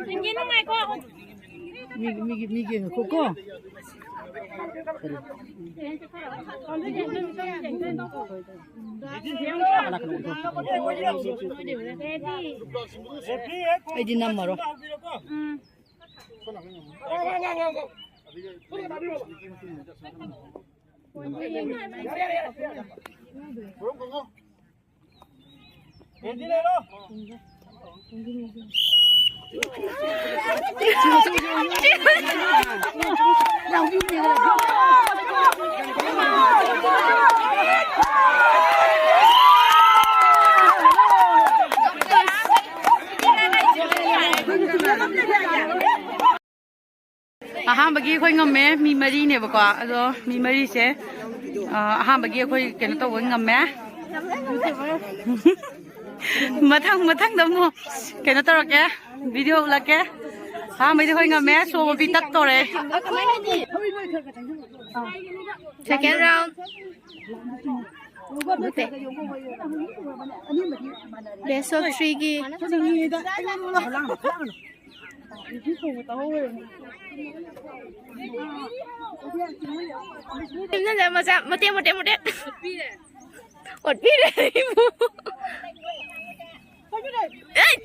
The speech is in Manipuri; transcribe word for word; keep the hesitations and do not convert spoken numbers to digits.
ꯁꯤꯡꯒꯤ ꯅꯨꯡꯉꯥꯏꯀꯣ꯫ ꯃꯤꯒꯤ, ꯃꯤꯒꯤ, ꯃꯤꯒꯤ ꯉꯥꯏꯈꯣꯀꯣ꯫ ꯑꯩꯗꯤ ꯅꯝꯃꯔꯣꯏ꯫ ꯎꯝ꯫ ꯑꯍꯥꯟꯕꯒꯤ ꯑꯩꯈꯣꯏ ꯉꯝꯃꯦ, ꯃꯤ ꯃꯔꯤꯅꯦꯕꯀꯣ꯫ ꯑꯗꯣ ꯃꯤ ꯃꯔꯤꯁꯦ, ꯑ, ꯑꯍꯥꯟꯕꯒꯤ ꯑꯩꯈꯣꯏ ꯀꯩꯅꯣ ꯇꯧꯕ ꯉꯝꯃꯦ꯫ ꯃꯊꯪ, ꯃꯊꯪꯗ ꯑꯃꯨꯛ ꯀꯩꯅꯣ ꯇꯧꯔꯛꯀꯦ, ꯚꯤꯗꯤꯑꯣ ꯎꯠꯂꯛꯀꯦ꯫ ꯑꯍꯥꯟꯕꯩꯗꯤ ꯑꯩꯈꯣꯏ ꯉꯝꯃꯦ, ꯁꯣ ꯃꯄꯤ ꯇꯠꯇꯣꯔꯦ꯫ Second round. Best of three ꯒꯤ꯫ ꯁꯤꯝꯅꯅꯦ ꯃꯆꯥ ꯃꯇꯦꯛ, ꯃꯇꯦꯛ, ꯃꯇꯦꯛ꯫ ꯑꯣꯠꯄꯤꯔꯦ ꯑꯩꯕꯨ꯫ ꯑꯩ!